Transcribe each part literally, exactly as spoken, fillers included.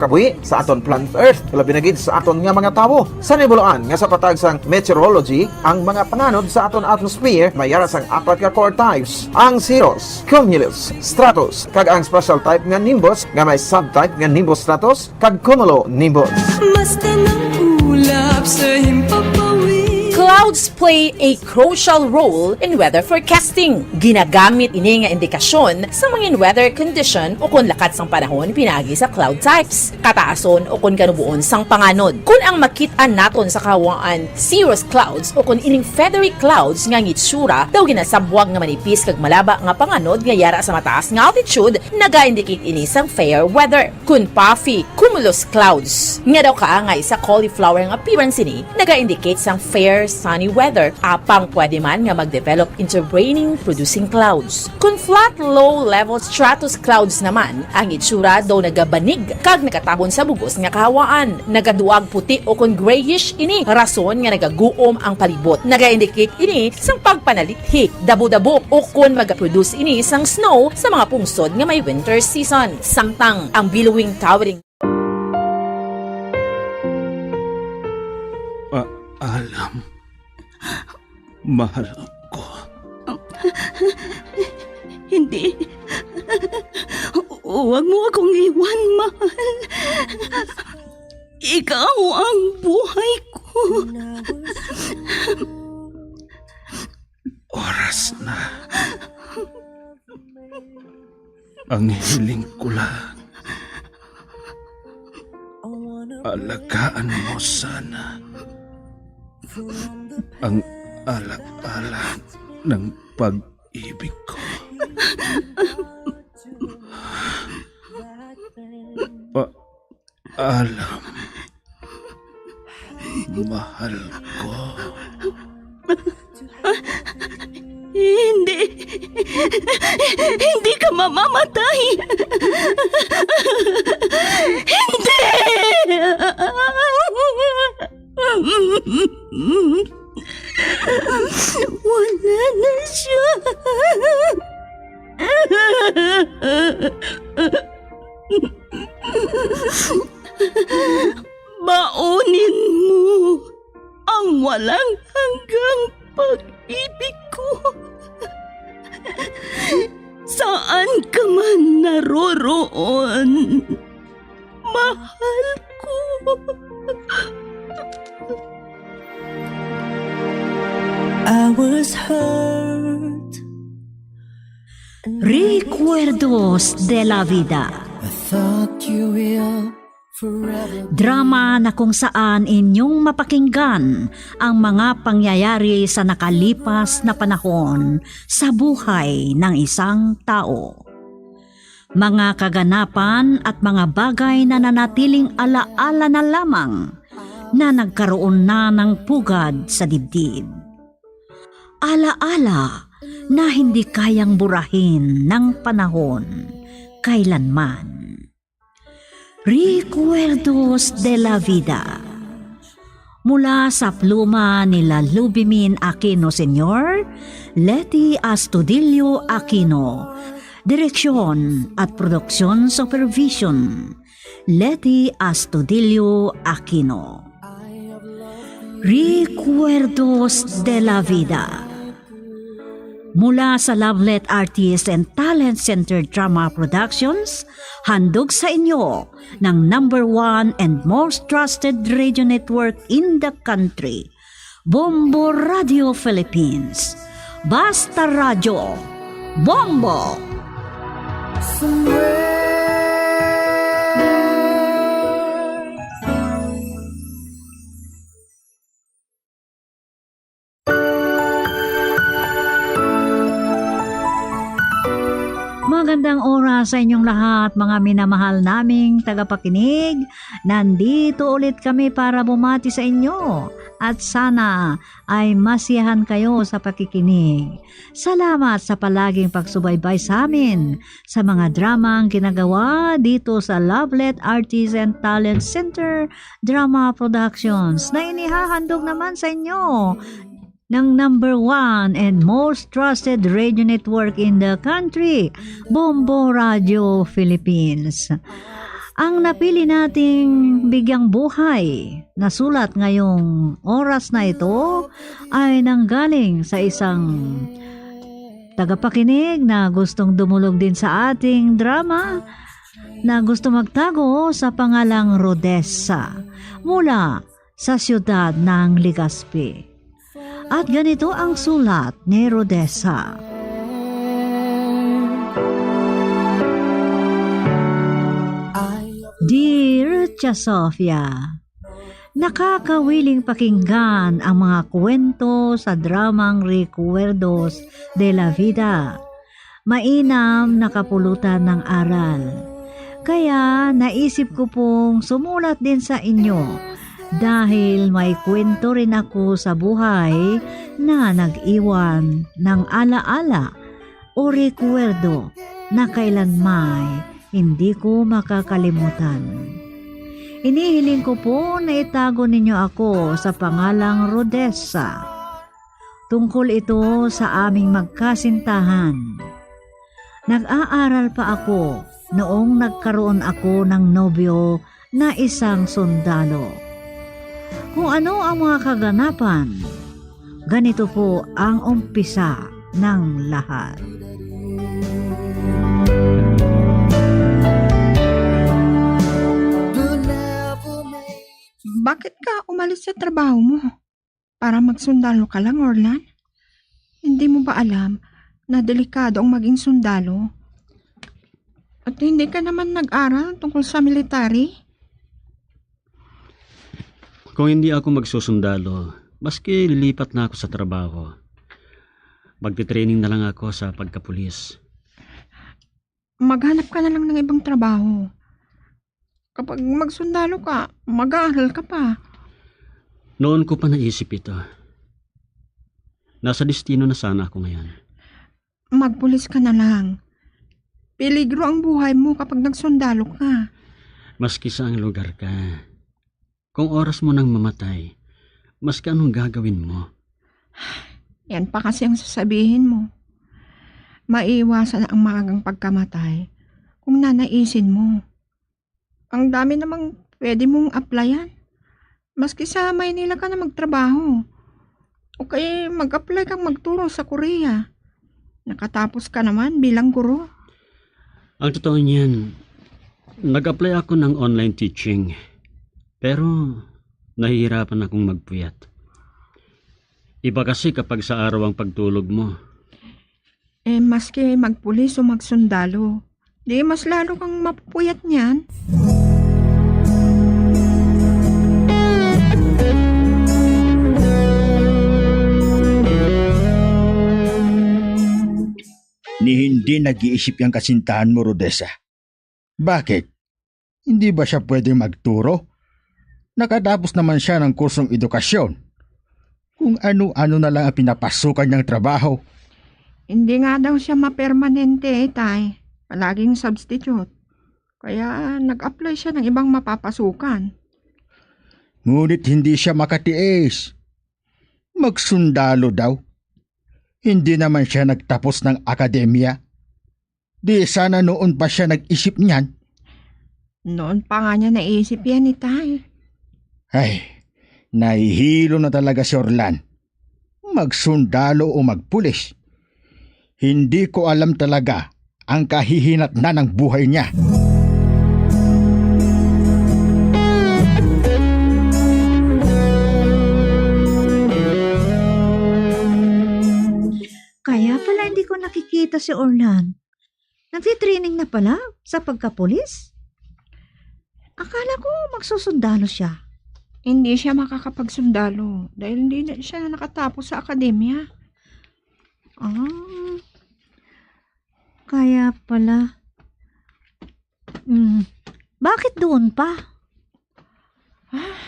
kabuhi sa aton planet Earth, labi na gid sa aton nga mga tawo. Sa nibuluan nga sa patag sang meteorology, ang mga panganod sa aton atmosphere may yara sang apat ka core types: ang cirrus, cumulus, stratus, kag ang special type nga nimbus nga may subtype nga nimbus stratus kag cumulonimbus. Basta nang ulap sa himpapawid. Clouds play a crucial role in weather forecasting. Ginagamit ini nga indikasyon sa mga weather condition o kon lakat sang panahon pinaagi sa cloud types, kataason o kon kanuboon sang panganod. Kon ang makit-an naton sa kahawaan cirrus clouds o kon ining feathery clouds nga ang itsura daw ginasabwag nga manipis kag malaba nga panganod nga yara sa mataas nga altitude, naga-indicate ini sang fair weather. Kon puffy cumulus clouds nga daw kaangay sa cauliflower nga appearance ini, naga-indicate sang fair sunny weather, apang pwede man nga mag-develop into raining producing clouds. Kon flat low level stratus clouds naman, ang itsura daw nagabanig kag nagatabon sa bug-os nga kahawaan. Nagaduag puti o kon grayish ini, rason nga nagaguom ang palibot. Naga-indicate ini sang pagpanalithi, dabo-dabo, o kon magaproduce ini sang snow sa mga pungsod nga may winter season. Samtang ang billowing towering Ah, Alam, mahal ko. Hindi. Huwag mo akong iwan, mahal. Ikaw ang buhay ko. Oras na. Ang hiling ko lang, alagaan mo sana ang ala-ala ng pag-ibig ko. Pa-, Alam, mahal ko. Hindi. Hindi ka mamamatay. Hindi. Wala na siya. Baunin mo ang walang hanggang pag-ibig ko. Saan ka man naroroon, mahal ko. I was hurt. Recuerdos de la Vida. I thought you will forever. Drama na kung saan inyong mapakinggan ang mga pangyayari sa nakalipas na panahon sa buhay ng isang tao. Mga kaganapan at mga bagay na nanatiling alaala na lamang na nagkaroon na ng pugad sa dibdib. Alaala na hindi kayang burahin ng panahon kailanman. Recuerdos de la Vida. Mula sa pluma ni Lalubimin Aquino Senior, Leti Astudillo Aquino. Direksyon at production supervision, Leti Astudillo Aquino. Recuerdos de la Vida. Mula sa Lovelet Artist and Talent Center Drama Productions, handog sa inyo ng number one and most trusted radio network in the country, Bombo Radio Philippines. Basta Radyo, Bombo! Magandang oras sa inyong lahat, mga minamahal naming tagapakinig. Nandito ulit kami para bumati sa inyo at sana ay masiyahan kayo sa pakikinig. Salamat sa palaging pagsubaybay sa amin sa mga dramang ginagawa dito sa Lovelet Artists and Talent Center Drama Productions na inihahandog naman sa inyo ng number one and most trusted radio network in the country, Bombo Radio Philippines. Ang napili nating bigyang buhay na sulat ngayong oras na ito ay nanggaling sa isang tagapakinig na gustong dumulog din sa ating drama, na gusto magtago sa pangalang Rodessa, mula sa siyudad ng Legazpi. At ganito ang sulat ni Rodessa. Dear Tia Sofia, nakakawiling pakinggan ang mga kwento sa dramang Recuerdos de la Vida. Mainam na kapulutan ng aral. Kaya naisip ko pong sumulat din sa inyo dahil may kwento rin ako sa buhay na nag-iwan ng alaala o rekwerdo na kailanmay hindi ko makakalimutan. Inihiling ko po na itago ninyo ako sa pangalang Rodessa. Tungkol ito sa aming magkasintahan. Nag-aaral pa ako noong nagkaroon ako ng nobyo na isang sundalo. Kung ano ang mga kaganapan, ganito po ang umpisa ng lahat. Bakit ka umalis sa trabaho mo? Para magsundalo ka lang, Orlan? Hindi mo ba alam na delikado ang maging sundalo? At hindi ka naman nag-aral tungkol sa military? Kung hindi ako magsusundalo, maski lilipat na ako sa trabaho, magtitraining na lang ako sa pagkapulis. Maghanap ka na lang ng ibang trabaho. Kapag magsundalo ka, mag-aaral ka pa. Noon ko pa naisip ito. Nasa destino na sana ako ngayon. Magpulis ka na lang. Peligro ang buhay mo kapag nagsundalo ka. Maski sa ang lugar ka. Kung oras mo nang mamatay, maski anong gagawin mo. Yan pa kasi ang sasabihin mo. Maiwasan ang maagang pagkamatay kung nanaisin mo. Ang dami namang pwede mong applyan. Maski sa Maynila ka na magtrabaho. O kay mag-apply kang magturo sa Korea. Nakatapos ka naman bilang guro. Ang totoo niyan, nag-apply ako ng online teaching. Pero nahihirapan akong magpuyat. Iba kasi kapag sa araw ang pagtulog mo. Eh, maski magpulis o magsundalo, di mas lalo kang mapupuyat niyan. Ni hindi nag-iisip yang kasintahan mo, Rodessa. Bakit? Hindi ba siya pwedeng magturo? Nakatapos naman siya ng kursong edukasyon. Kung ano-ano na lang ang pinapasukan niyang trabaho. Hindi nga daw siya mapermanente, eh, tay. Palaging substitute. Kaya nag-apply siya ng ibang mapapasukan. Ngunit hindi siya makatiis. Magsundalo daw. Hindi naman siya nagtapos ng akademya. Di sana noon pa siya nag-isip niyan? Noon pa nga niya naisip yan, itay. Ay, nahihilo na talaga si Orlan. Magsundalo o magpulis. Hindi ko alam talaga ang kahihinatnan ng buhay niya. Kaya pala hindi ko nakikita si Orlan. Nagtitraining na pala sa pagkapulis? Akala ko magsusundalo siya. Hindi siya makakapagsundalo dahil hindi na siya nakatapos sa akademya. Ah, kaya pala. Mm, bakit doon pa? Ah,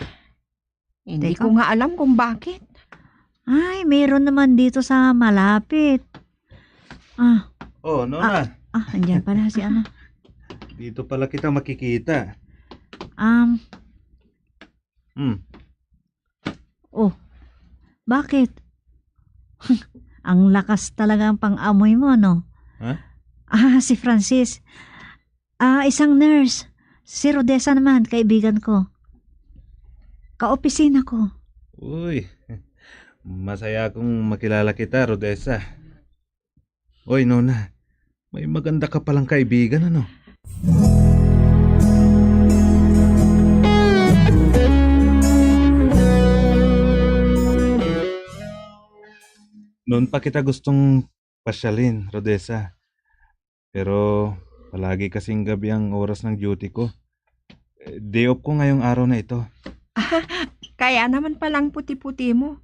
hindi Teka. ko nga alam kung bakit. Ay, meron naman dito sa malapit. Ah, Oh, no ah, na. ah, andyan pala si ano. Dito pala kita makikita. Um, Hmm. Oh, bakit? Ang lakas talaga ang pang-amoy mo, no? Ha? Ah, si Francis. Ah, isang nurse. Si Rodessa naman, kaibigan ko. Kaopisina ko. Uy, masaya akong makilala kita, Rodessa. Uy, Nona, may maganda ka palang kaibigan, ano? Noon pa kita gustong pasyalin, Rodessa. Pero palagi kasing gabi ang oras ng duty ko. Eh, day off ko ngayong araw na ito. Kaya naman palang puti-puti mo.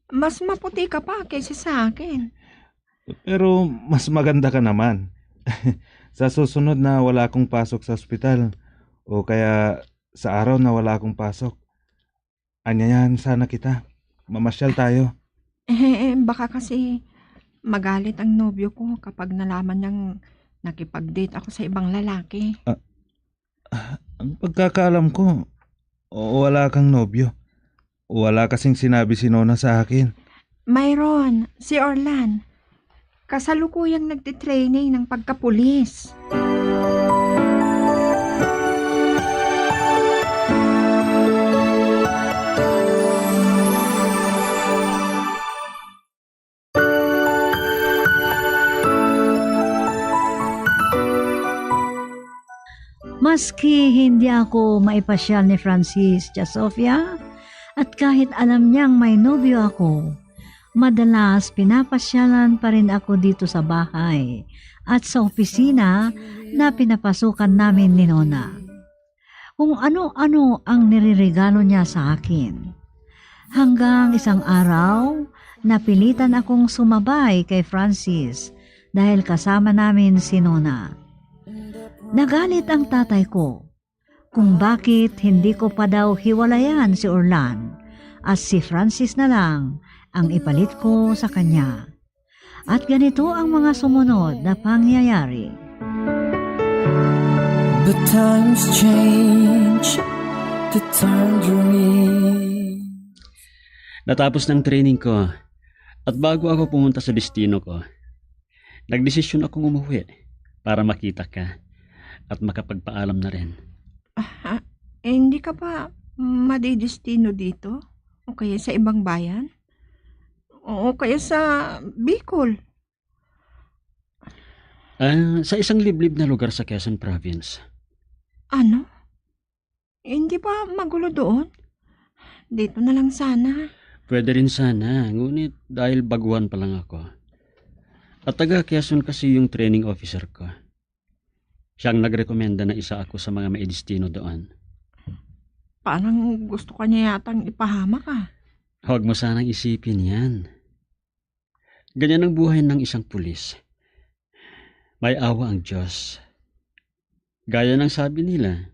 Mas maputi ka pa kaysa sa akin. Pero mas maganda ka naman. Sa susunod na wala akong pasok sa ospital, o kaya sa araw na wala akong pasok, anyayahan sana kita. Mamasyal tayo. Eh, eh, baka kasi magalit ang nobyo ko kapag nalaman niyang nakipag-date ako sa ibang lalaki. Ah, ah, ang pagkakaalam ko, o-, wala kang nobyo. Wala kasing sinabi si Nona sa akin. Mayroon, si Orlan. Kasalukuyang nagtitraining ng pagkapulis. Maski hindi ako maipasyal ni Francis, Tia Sofia, at kahit alam niyang may nobyo ako, madalas pinapasyalan pa rin ako dito sa bahay at sa opisina na pinapasukan namin ni Nona. Kung ano-ano ang nireregalo niya sa akin. Hanggang isang araw, napilitan akong sumabay kay Francis dahil kasama namin si Nona. Nagalit ang tatay ko kung bakit hindi ko pa daw hiwalayan si Orlan at si Francis na lang ang ipalit ko sa kanya. At ganito ang mga sumunod na pangyayari. But times change, the time drew near. Natapos na ang training ko, at bago ako pumunta sa destino ko, nagdesisyon akong umuwi para makita ka at makapagpaalam na rin. Ah, eh, hindi ka ba madidestino dito? O kaya sa ibang bayan? O kaya sa Bicol? Ah, sa isang liblib na lugar sa Quezon Province. Ano? Hindi ba magulo doon? Dito na lang sana. Pwede rin sana, ngunit dahil baguhan pa lang ako. At taga Quezon kasi yung training officer ko. Siyang nagrekomenda na isa ako sa mga maidestino doon. Parang gusto ka niya yatang ipahamak, ah. Huwag mo sanang isipin yan. Ganyan ang buhay ng isang pulis. May awa ang Diyos. Gaya ng sabi nila,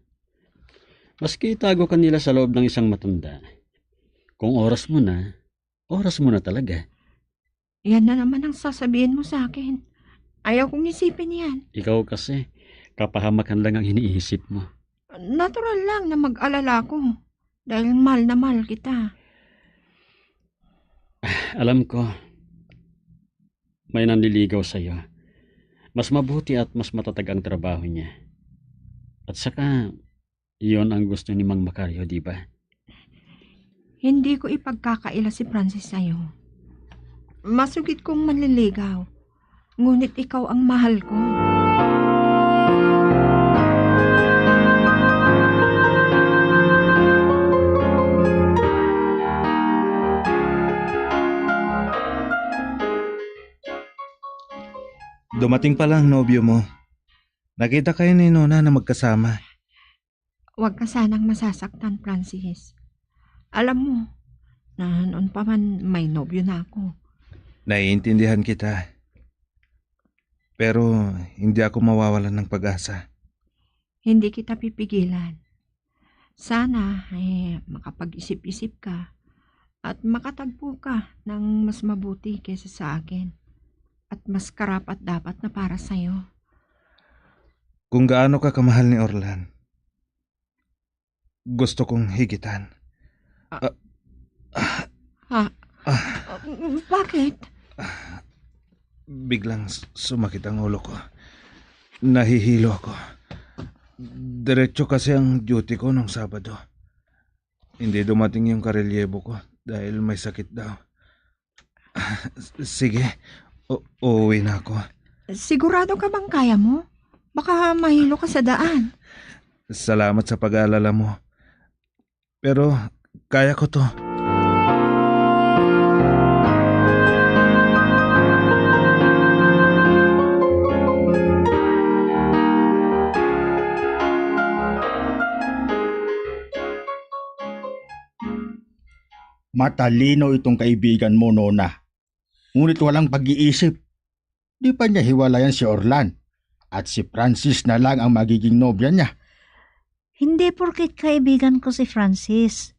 maski itago ka nila sa loob ng isang matanda, kung oras mo na, oras mo na talaga. Yan na naman ang sasabihin mo sa akin. Ayaw kong isipin yan. Ikaw kasi, kapahamakan lang ang iniisip mo. Natural lang na mag-alala ako dahil mahal na mahal kita. Alam ko, may nanliligaw sa'yo. Mas mabuti at mas matatag ang trabaho niya. At saka, iyon ang gusto ni Mang Macario, di ba? Hindi ko ipagkakaila si Francis sa'yo. Masugid kong manliligaw, ngunit ikaw ang mahal ko. Dumating pala ang nobyo mo. Nakita kayo ni Nona na magkasama. Huwag ka sanang masasaktan, Francis. Alam mo, na noon pa man may nobyo na ako. Naiintindihan kita. Pero hindi ako mawawalan ng pag-asa. Hindi kita pipigilan. Sana, eh, makapag-isip-isip ka at makatagpo ka ng mas mabuti kaysa sa akin at mas karapat-dapat na para sa'yo. Kung gaano ka kamahal ni Orlan, gusto kong higitan. Ah. Ah. Ha? Ah. Ah, bakit? Biglang s-, sumakit ang ulo ko. Nahihilo ako. Diretso kasi ang duty ko nung Sabado. Hindi dumating yung karelyebo ko dahil may sakit daw. Sige, u- uuwi na ako. Sigurado ka bang kaya mo? Baka mahilo ka sa daan. Salamat sa pag-aalala mo. Pero kaya ko to. Matalino itong kaibigan mo, Nona. Ngunit walang pag-iisip. Di pa niya hiwalayan si Orlan. At si Francis na lang ang magiging nobya niya. Hindi porket kaibigan ko si Francis.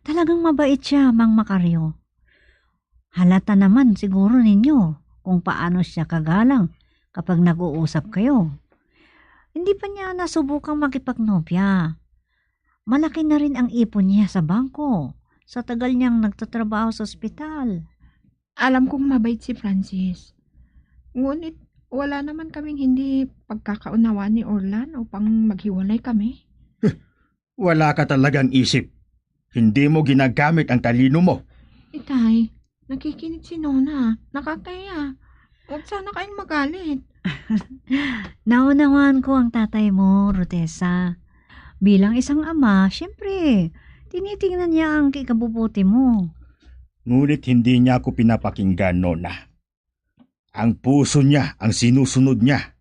Talagang mabait siya, Mang Macario. Halata naman siguro ninyo kung paano siya kagalang kapag nag-uusap kayo. Hindi pa niya nasubukang makipagnobya. Malaki na rin ang ipon niya sa bangko sa tagal niyang nagtatrabaho sa ospital. Alam kong mabait si Francis. Ngunit wala naman kaming hindi pagkakaunawa ni Orlan upang maghiwalay kami. Wala ka talagang isip. Hindi mo ginagamit ang talino mo. Itay, nakikinig si Nona. Nakakaya. Huwag sana kayong magalit. Naunawaan ko ang tatay mo, Rutesa. Bilang isang ama, siyempre, tinitingnan niya ang ikabubuti mo. Ngunit hindi niya ako pinapakinggan, Nona. Ang puso niya ang sinusunod niya.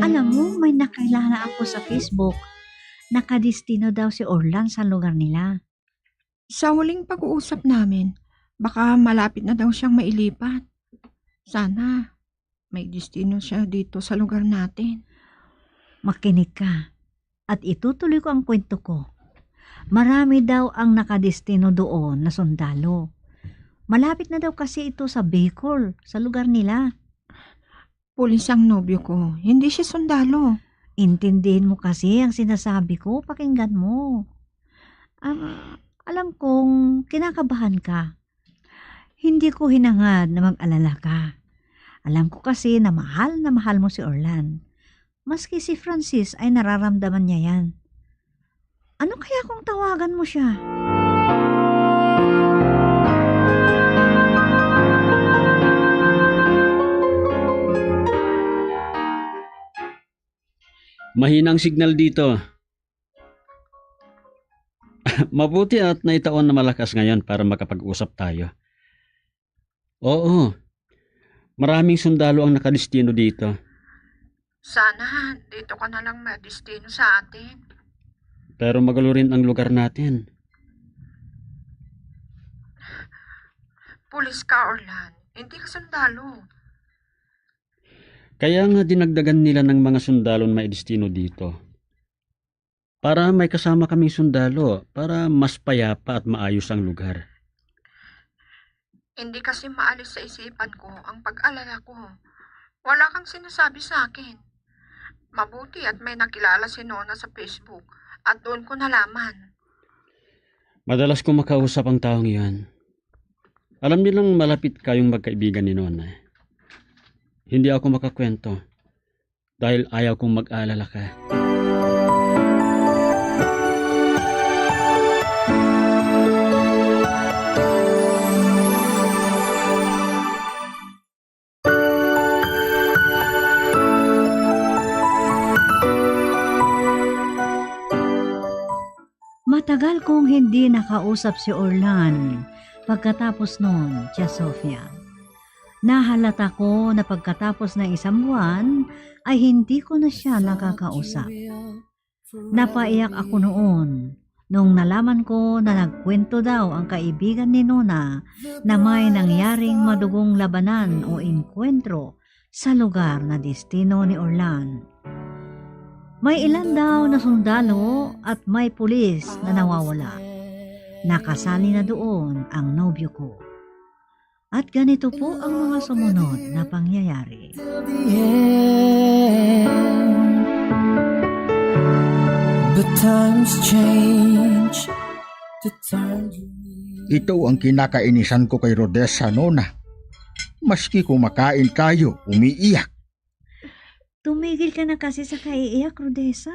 Alam mo, may nakilala ako sa Facebook. Nakadestino daw si Orlan sa lugar nila. Sa huling pag-uusap namin, baka malapit na daw siyang mailipat. Sana may destino siya dito sa lugar natin. Makinig ka, at itutuloy ko ang kwento ko. Marami daw ang nakadestino doon na sundalo. Malapit na daw kasi ito sa Bicol, sa lugar nila. Pulis ang nobyo ko, hindi siya sundalo. Intindihin mo kasi ang sinasabi ko, pakinggan mo. Am, alam kong kinakabahan ka. Hindi ko hinangad na mag-alala ka. Alam ko kasi na mahal na mahal mo si Orlan. Maski si Francis ay nararamdaman niya yan. Ano kaya kung tawagan mo siya? Mahinang signal dito. Mabuti at naitaon na malakas ngayon para makapag-usap tayo. Oo, maraming sundalo ang nakadestino dito. Sana dito ka na lang madestino sa atin. Pero magulo rin ang lugar natin. Pulis ka, Orlan. Hindi ka sundalo. Kaya nga dinagdagan nila ng mga sundalo na may destino dito. Para may kasama kaming sundalo, para mas payapa at maayos ang lugar. Hindi kasi maalis sa isipan ko ang pag-alala ko. Wala kang sinasabi sa akin. Mabuti at may nakilala si Nona sa Facebook at doon ko nalaman. Madalas ko makausap ang taong iyon. Alam nilang malapit kayong magkaibigan ni Nona. Hindi ako makakwento dahil ayaw kong mag-alala ka. Matagal kong hindi nakausap si Orlan pagkatapos nun, Tia Sofia. Nahalata ko na pagkatapos ng isang buwan ay hindi ko na siya nakakausap. Napaiyak ako noon nung nalaman ko na nagkwento daw ang kaibigan ni Nona na may nangyaring madugong labanan o engkwentro sa lugar na destino ni Orlan. May ilan daw na sundalo at may pulis na nawawala. Nakasali na doon ang nobyo ko. At ganito po ang mga sumunod na pangyayari. Till the end. But times change, the times Ito ang kinakainisan ko kay Rodessa, Nona. Maski kumakain kayo, umiiyak. Tumigil ka na kasi sa kaiiyak, Rodessa.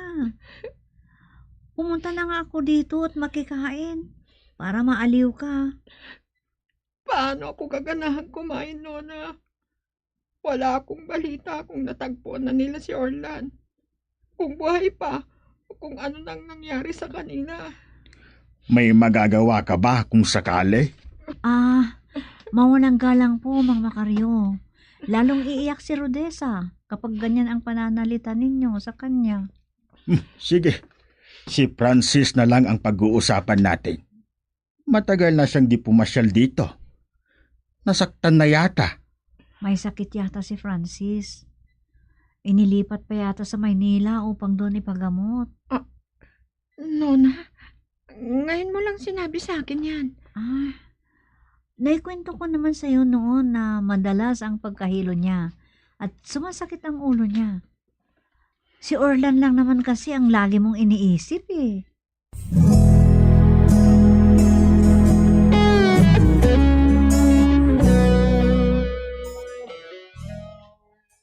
Pumunta na nga ako dito at makikain para maaliw ka. Paano ako gaganahan kumain, Nona? Wala akong balita kung natagpuan na nila si Orlan, kung buhay pa, o kung ano nang nangyari sa kanila. May magagawa ka ba kung sakali? Ah, mawalang galang po, Mang Macario. Lalong iiyak si Rodessa kapag ganyan ang pananalita ninyo sa kanya. Hmm, sige, si Francis na lang ang pag-uusapan natin. Matagal na siyang di pumasyal dito. Nasaktan na yata. May sakit yata si Francis. Inilipat pa yata sa Maynila upang doon ipagamot. Ah, Nona, ngayon mo lang sinabi sa akin yan. Ah, naikwento ko naman sa'yo noon na madalas ang pagkahilo niya at sumasakit ang ulo niya. Si Orlan lang naman kasi ang lagi mong iniisip eh.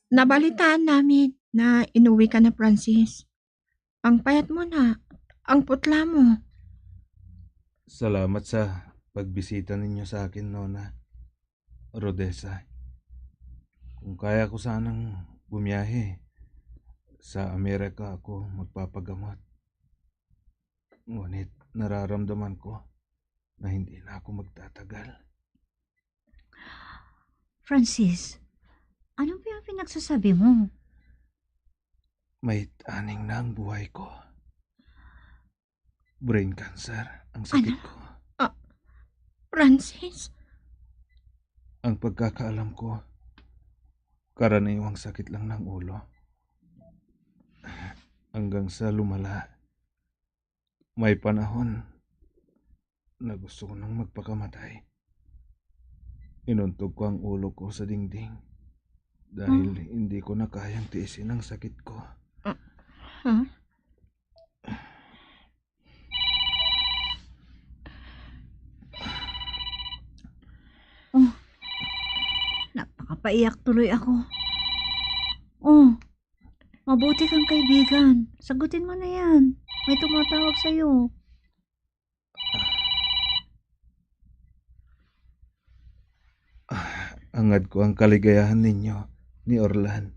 Nabalitaan namin na inuwi ka na, Francis. Ang payat mo na, ang putla mo. Salamat sa pagbisita ninyo sa akin, Nona Rodessa. Kung kaya ko sanang bumiyahe, sa Amerika ako magpapagamot. Ngunit nararamdaman ko na hindi na ako magtatagal. Francis, ano ba yung pinagsasabi mo? May taning na ang buhay ko. Brain cancer ang sakit Ano? ko. Ah, Francis? Ang pagkakaalam ko, karaniwang sakit lang ng ulo. Hanggang sa lumala, may panahon na gusto ko nang magpakamatay. Inuntog ko ang ulo ko sa dingding dahil hindi ko na kayang tiisin ang sakit ko. Ah, huh? Oh, napakapaiyak tuloy ako. Oh, mabuti kang kaibigan. Sagutin mo na yan. May tumatawag sa'yo. Ah, angad ko ang kaligayahan ninyo ni Orlan.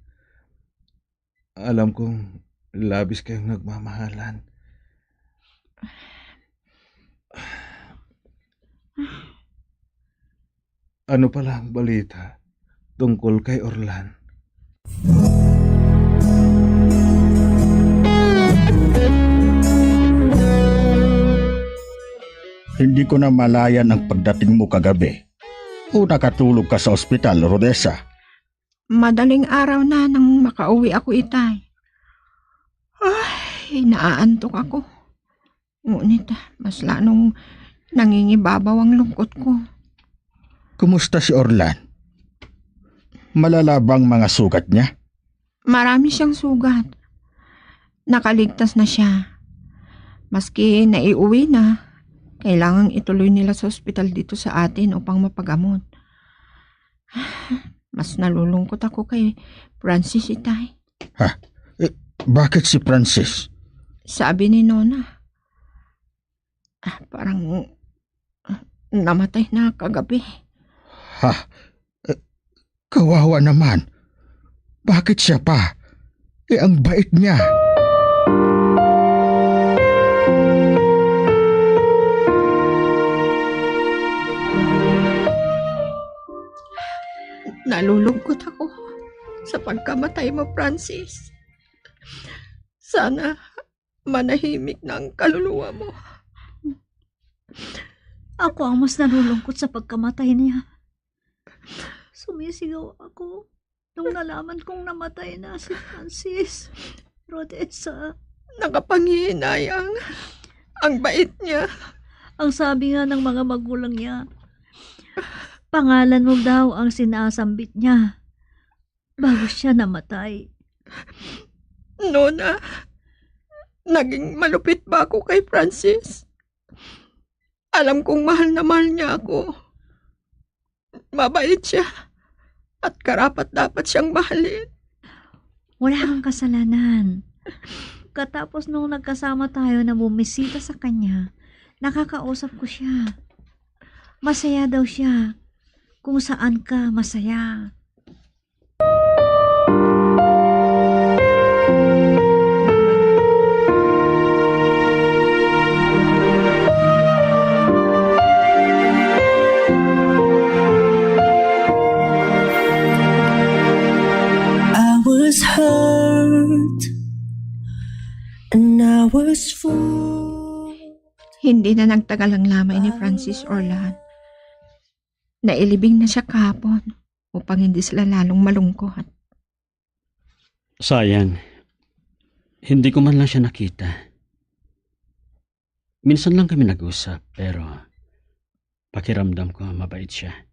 Alam kong labis kayong nagmamahalan. Ano pala ang balita tungkol kay Orlan? Hindi ko na malayan ang pagdating mo kagabi. O nakatulog ka sa ospital, Rodessa? Madaling araw na nang makauwi ako, itay. Ay, naaantok ako. Ngunit, mas lalong nangingibabaw ang lungkot ko. Kumusta si Orlan? Malala bang mga sugat niya? Marami siyang sugat. Nakaligtas na siya. Maski naiuwi na, kailangang ituloy nila sa ospital dito sa atin upang mapagamot. Mas nalulungkot ako kay Francis, itay. Ha? Eh, bakit si Francis? Sabi ni Nona, ah, parang, ah, namatay na kagabi. Ha? Eh, kawawa naman. Bakit siya pa? Eh, ang bait niya. Nalulungkot ako sa pagkamatay mo, Francis. Sana manahimik na ang kaluluwa mo. Ako ang mas nalulungkot sa pagkamatay niya. Sumisigaw ako nung nalaman kong namatay na si Francis. Rodessa. Nakapanghihinayang. Ang bait niya. Ang sabi nga ng mga magulang niya, pangalan mo daw ang sinasambit niya bago siya namatay. Nona, naging malupit ba ako kay Francis? Alam kong mahal na mahal niya ako. Mabait siya. At karapat-dapat siyang mahalin. Wala kang kasalanan. Katapos nung nagkasama tayo na bumisita sa kanya, nakakausap ko siya. Masaya daw siya kung saan ka masaya. I was hurt and I was fooled. Hindi na nagtagal ang lamay ni Francis Orlan. Nailibing na siya kahapon, upang hindi sila lalong malungkot. Sayang, hindi ko man lang siya nakita. Minsan lang kami nag-usap, pero pakiramdam ko mabait siya.